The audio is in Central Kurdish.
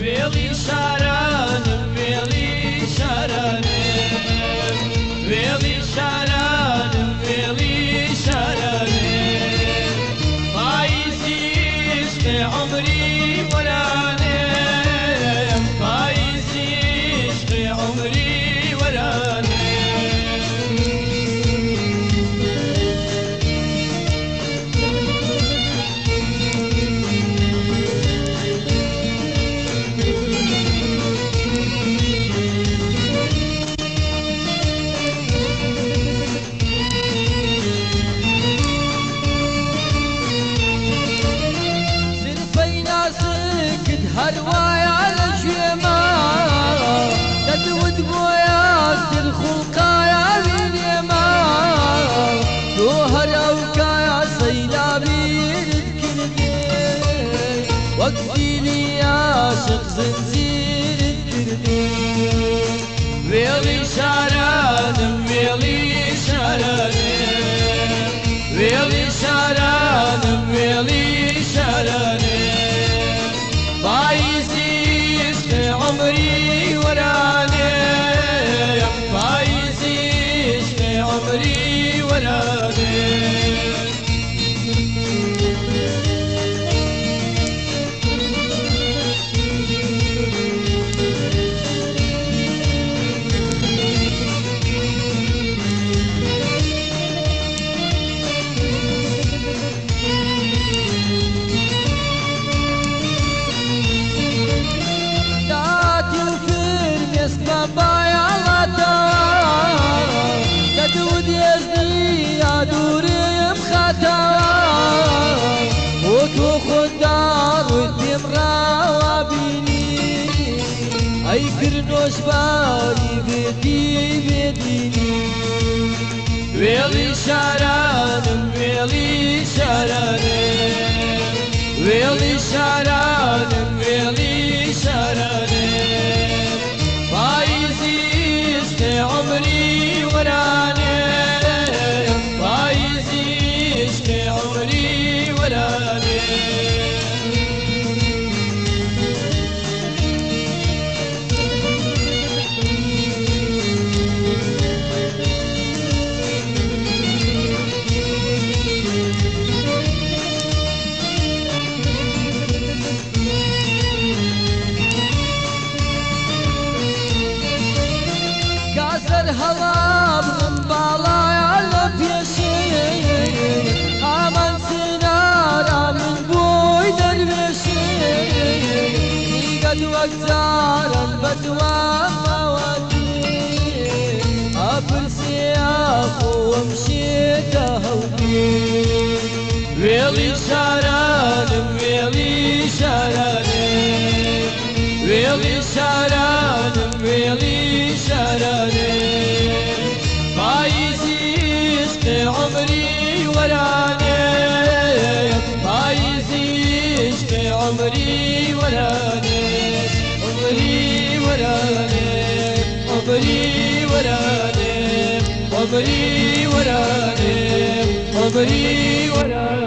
وێڵی شارانم، وێڵی شارانم، وێڵی شارانم، وێڵی شارانم، پاییزی عشق عومری وەرانم، پاییزی عشق عومری وەرانم. زرفەی ناسکت هەروایە لە گوێما، دەدوت بۆیە ستر خوڵقایە وینێما، تۆ هەر ئەو کایە سەیلا بیرت کردێ، وەک دیلی عاشق زنجیرت کردێ. وێڵی شارانم، وێڵی شارانم، وێڵی شارانم، وێڵی شارانم، پاییزی عشق عومری وەرانم، پاییزی عشق عومری وەرانم. داتی و فرمێسکمە بایەڵاتەوە، دەدوت ێزدی یا دوورم خاتەوە، بۆ تۆ خۆتدا ڕوویت پێم ڕاوە بینی، ئەی کرنۆشباری بێتی بێدینی. وێڵی شارانم، وێڵی شارانم، وێڵی شارانم، وێڵی شارانم، پاییزی عشق عومری وەرانم، پاییزی عشق عومری وەرانم. کاسەر هەڵابڕم باڵایە لە پێشێ، ئامان سنارا من بۆی دەروێشێ، نیگەت وەک جاران بەدوام ماوەتێ، ئاپرسێ ئاخۆم شێتە هەڵبێ. وێڵی شارانم، وێڵی شارانم، وێڵی شارانم، وێڵی شارانم، پاییزی عشق عومری وەرانم، پاییزی عشق عومری وەرانم، عومری وەرانم، عومری وەرانم، عومری وەرانم، عومری وەرانم.